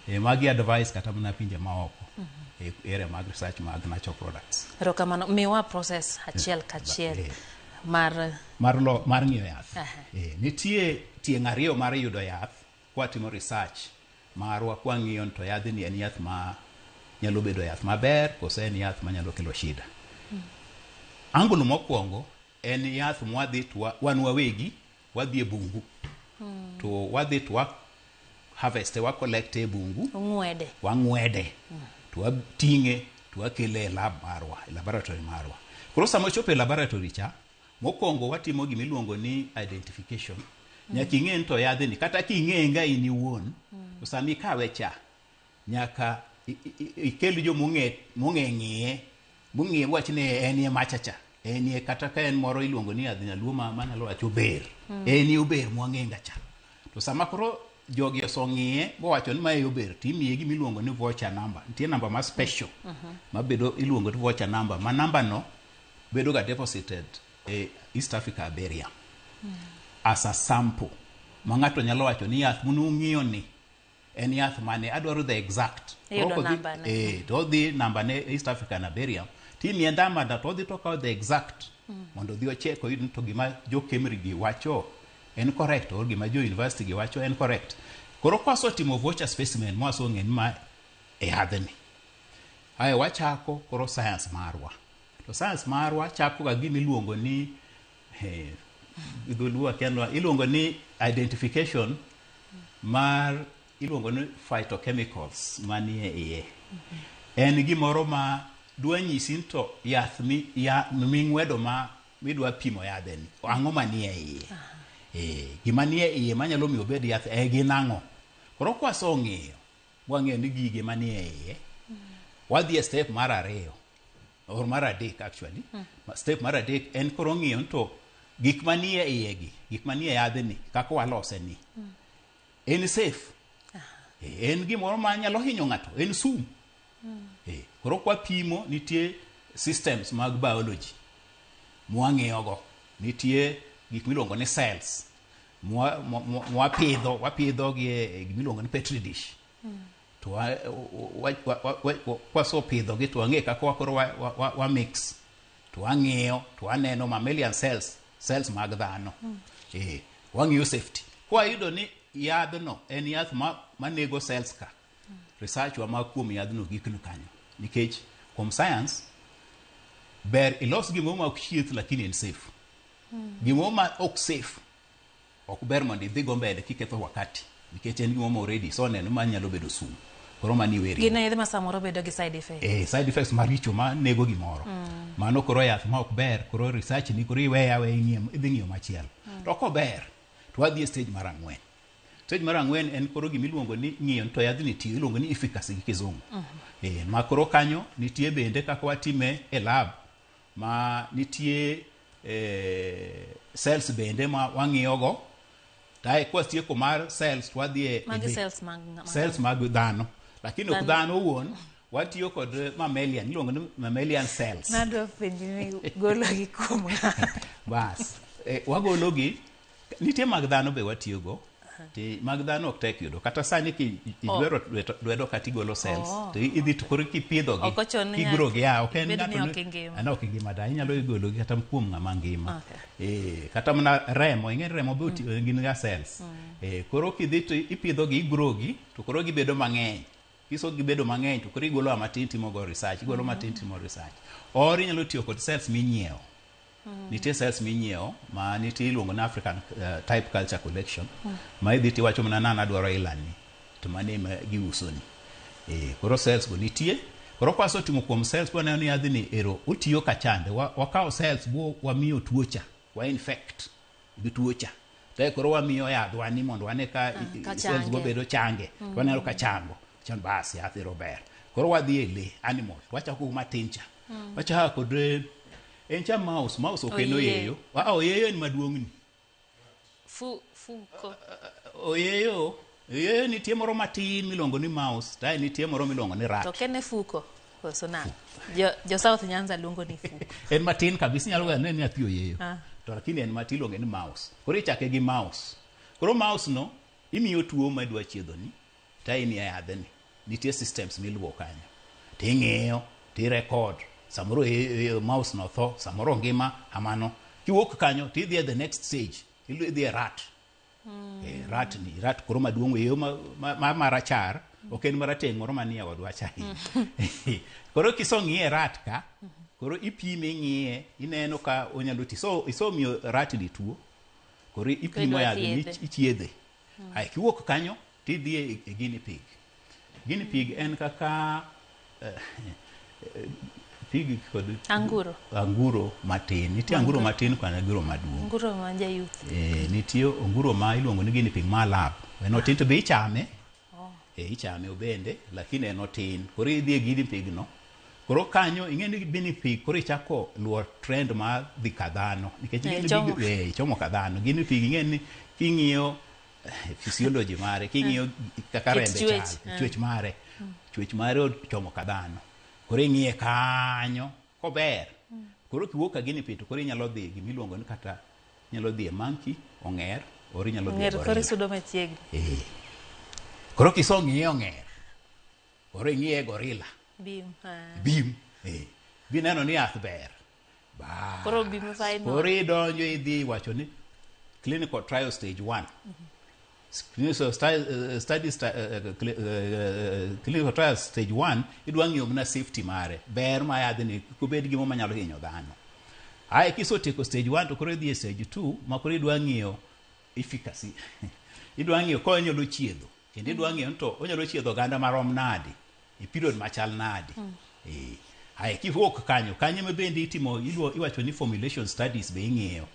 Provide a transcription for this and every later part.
Magi advice kata mana pinje maoko e area mag research mag natural products. Erokamano. Miwa process achiel kachiel mar mar ng'iyo yath. Nitie tieng' ariyo mar yudo yath kwatimo research marwa, kwang'iyo to yadhni en yath ma nyalo bedo yath maber koso en yath manyalo kelo shida. Angle mokwongo en yath mwadhi to wan wawegi wadhi e bungu to wadhi to wa harvest, wa collect e bungu. Ung'wede. Wang'wede to wating'e to wakele e lab marwa, e laboratory marwa. Koro sama ochopo e laboratory cha, mokwongo watimo gima iluongo ni identification. Nyaka ing'e ni to yadhni, kata king'e ga in iwuon, to sama ikawe cha, nyaka ikel jomong'e mong'e ng'iye, mong'e wach ni en e macha cha, en e kata ka en moro iluongo ni yadh nyaluo ma manyalo wacho ober, en e ober mwang'e ga cha. To sama koro jogi osong'iye mowacho ni mae ober, timiye gima iluongo ni voucher number. Nitie namba ma special mabedo iluongo ni voucher number, ma namba no bedo ga deposited e East Africa Herbarium as a sample ma ng'ato nyalo wacho ni yath munung'iyo ni en yath mane, adwaro the exact. Iyudo Koro kodhi- namba ne. To odhi namba ne East African Herbarium, timiye namba na to odhi to okawo the exact mondo odhi ocheck oyud ni to gima jo KEMRI gi wacho en correct or gima jo university gi wacho en correct. Koro kwasetimo voucher specimen mwasong'e ni ma e yadhni, ae wachako koro science marwa. To science marwa chako ga gima iluongo ni dholuo akia iluongo ni identification mar iluongo ni phytochemicals manie iye. En gimoro ma dwa nyisi ni to yath mi ya, ming'wedo ma midwa pimo yadheni, ang'o manie iye. Gima nie iye manyalo miyo obed yath e gin ang'o. Koro kwasong'iyo wang'eyo ni gige manie iye, wadhi e step mar ariyo or mar adek actually. Step mar adek en koro ng'iyo ni to gik manie iye gi, gik manie yadhni, kaka walose ni, en safe? En gimoro ma nyalo hinyo ng'ato? En sum? Koro kwapimo, nitie systems mag biology mwang'iyogo. Nitie gik miluongo ni cells mwapidho, wapidho gi e gimiluongo ni petri dish. To kwasepidho gi to wang'e kaka koro wa mix to wang'iyo to waneno mammalian cells, cells mag dhano. Wang'iyo safety. Kwayudo ni yadhno en yath ma manego cells ka, research wa ma kuom yadhno gikno kanyo, nikech kuom science ber ilos gimoro ma ok chieth lakini en safe. Gimoro ma ok safe ok ber mondo idhi go mbele kiketho wakati, nikech en gimoro ma already so neno ma nyalo bedo sum. Koro mani iweri. Gin yedhe ma samoro bedo gi side effect. Side effects maricho ma nego gimoro. Mano koro yath ma ok ber, koro research ni koro iweya aweya, ing'iyo, idhi ng'iyo machielo. To kober to wadhi e stage mar ang'wen. Stage mar ang'wen en koro gimiluongo ni ng'iyo ni to yadhni tiyo, iluongo ni efficacy gi kizungu. Ma koro kanyo nitie bende kaka watime e lab ma nitie cells bende ma wang'iyo go. Tae kwatieko mar cells to wadhi e Magi cells mag cells mag dhano. Lakini ok Dhano. dhano owuon, watiyo kod mammalian, iluongo ni mammalian cells. Nadwa penji ni gologi kuom ng'a? Bas, wagologi, nitie mag dhano be watiyogo. Ti mag dhano ok tek yudo. Kata sani ki ijwero lwedo kata igolo cells, to idhi to koro kipidhogi, Ok ochuno ni kigrogi, nyaka ah, ok en bed ni ng'ato ok ingima. Ah, no, ok ingima da, inyalo gologi kata kuom ng'ama ngima. Kata mana remo, ing'e ni remo be gin ga cells. Koro kidhi to ipidhogi, igrogi, to koro gibedo mang'eny. Kiso gibedo mang'eny to koro igolo matin timo go research, igolo matin timo research. Or inyalo tiyo kod cells minyiewo. Nitie cells minyiewo ma nitie iluongo ni African Type Culture Collection, ma idhi tiwacho mana nana adwaro ilani to mano ema giusoni. Koro cells go nitie. Koro kwasetimo kuom cells waneno ni yadhni ero otiyo kachande. Wakawo cells bo wamiyo tuo cha, wa infect gi tuo cha. To koro wamiyo yadhwa ni mondo wane ka ka cells go change. bedo change. To waneno ka chango. Chan bas yath ero ber. Koro wadhi e le animal. Wachako matin cha. Wachako kod en cha mouse, mouse ok en Oyieyo. oyeyo. Ah, oyeyo en maduong'ni. Fuko. Oyeyo, oyeyo nitie moro matin miluongo ni mouse, to nitie moro miluongo ni rat. To ok en e fuko koso nang'o? Jo South Nyanza luongo ni fuko. En matin kabisa, inyalo wacho ni en nyathi oyeyo. Ah. To lakini en matin, iluonge ni mouse. Koro ichake gi mouse. Koro mouse no imiyo tuo ma idwa chiedhoni, to imiye yadhni. Nitie systems miluwo kanyo. Ting'iyo, tirecord. Samoro mouse no tho, samoro ngima, kamano. Kiwuok kanyo, tidhi e the next stage. Idhi e rat. Rat ni, rat koro maduong' eyo ma marachar, ok en marateng' moro manie odwa cha. Koro kisong'iye rat ka, koro ipime ing'iye, ineno ka onyalo ti. So isomiyo rat ni tuo, koro ipimo yath ni ichiedhe. Ai kiwuok kanyo, tidhi e guinea pig. Guinea pig en kaka pig kod anguro. Anguro matin. Nitie anguro matin kod anguro maduong'. Anguro ma ja youth. Nitie anguro ma iluongo ni guinea pig ma lab. En otin to be ichame. Ichame obende, lakini en otin. Koro idhi e guinea pig no. Koro kanyo ing'e ni guinea pig koro ichako luwo trend mar dhi ka dhano. Nikech guinea pig ichomo ka dhano. Guinea pig ing'e ni king'iyo physiology mare, king'iyo kaka rembe chal, chwech mare. Chwech mare ochomo ka dhano. Koro ing'iye kanyo kober. Koro kiwuok ka guinea pig to koro inyalo dhi gimiluongo ni kata inyalo dhi e monkey, ong'er, or inyalo dhi e gorilla. Koro isudo machiegni. Koro kisong'iye ong'er, koro ing'iye gorilla. Bim. Bim. Bineno ni yath ber. Koro bim final. Koro idonjo idhi wacho ni clinical trial stage 1. Clinical studies clinical trial stage 1 idwa ng'iyo mana safety mare, ber ma yadhni kik obed gimo manyalo hinyo dhano. Ae kisetieko stage 1 to koro idhi e stage 2 ma koro idwa ng'iyo efficacy. Idwa ng'iyo ka onyalo chiedho, kendo idwa ng'iyo ni to onyalo chiedho oganda marom nade e period machal nade. Ae kiwuok kanyo, kanyo ma bende itimo iwacho ni formulation studies be ing'iyo.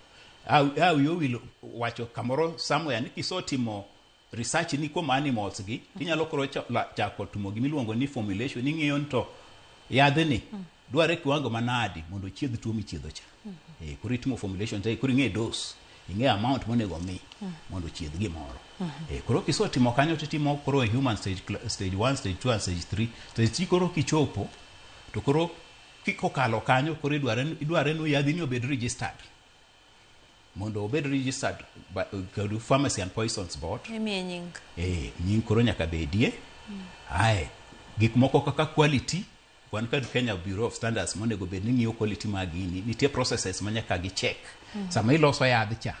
Wiyi owil wacho kamoro somewhere ni kisetimo research ni kuom animals gi, tinyalo koro chako timo gimiluongo ni formulation, ing'iyo ni to yadhni dware kiwango manadi mondo ochiedh tuo michiedho cha. Koro itimo formulation te, koro ing'e dose, ing'e amount monego mi mondo ochiedh gimoro. Koro kisetimo kanyo titimo koro e human stage, stage 1, stage 2 and stage 3. Stage 3 koro kichopo to koro kokalo kanyo koro idware ni yadhni obed registered. Mondo obed registered kod Pharmacy and Poisons Board. Imiye nying. Nying koro nyaka bedie. Ae, gik moko kaka quality, wan kod Kenya Bureau of Standards monego bed ni ng'iyo quality mag gini, nitie processes ma nyaka gi check. Sama iloso yadh cha,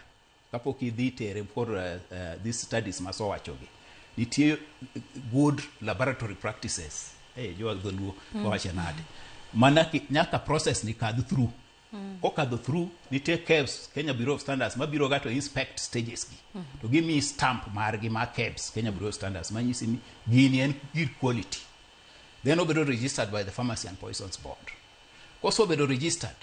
kapok idhi tere for these studies masewachogi, nitie good laboratory practices. Jowa dholuo wawacho nade? Mana nyaka process ni kadh through. Kokadho through, nitie KEBS, Kenya Bureau of Standards, mabiro ga to inspect stages gi. To gimiyi stamp margi ma KEBS, Kenya Bureau of Standards, manyisi ni gini en gir quality. Then obedo registered by the Pharmacy and Poisons Board. Kosebedo registered,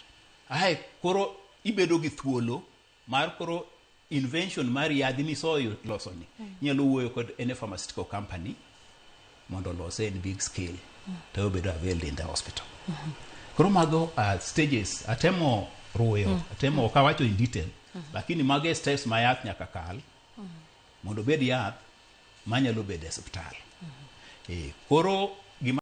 ae koro ibedo gi thuolo mar koro invention mar yadhi misoyo losoni. Inyalo wuoyo kod any pharmaceutical company mondo olose in big scale to obedo availed in the hospital. Koro mago stages atemo ruyo, atemo ok awacho in detail, lakini mago e steps ma yath nyaka kal mondo obed yath manyalo bedo e osiptal. Koro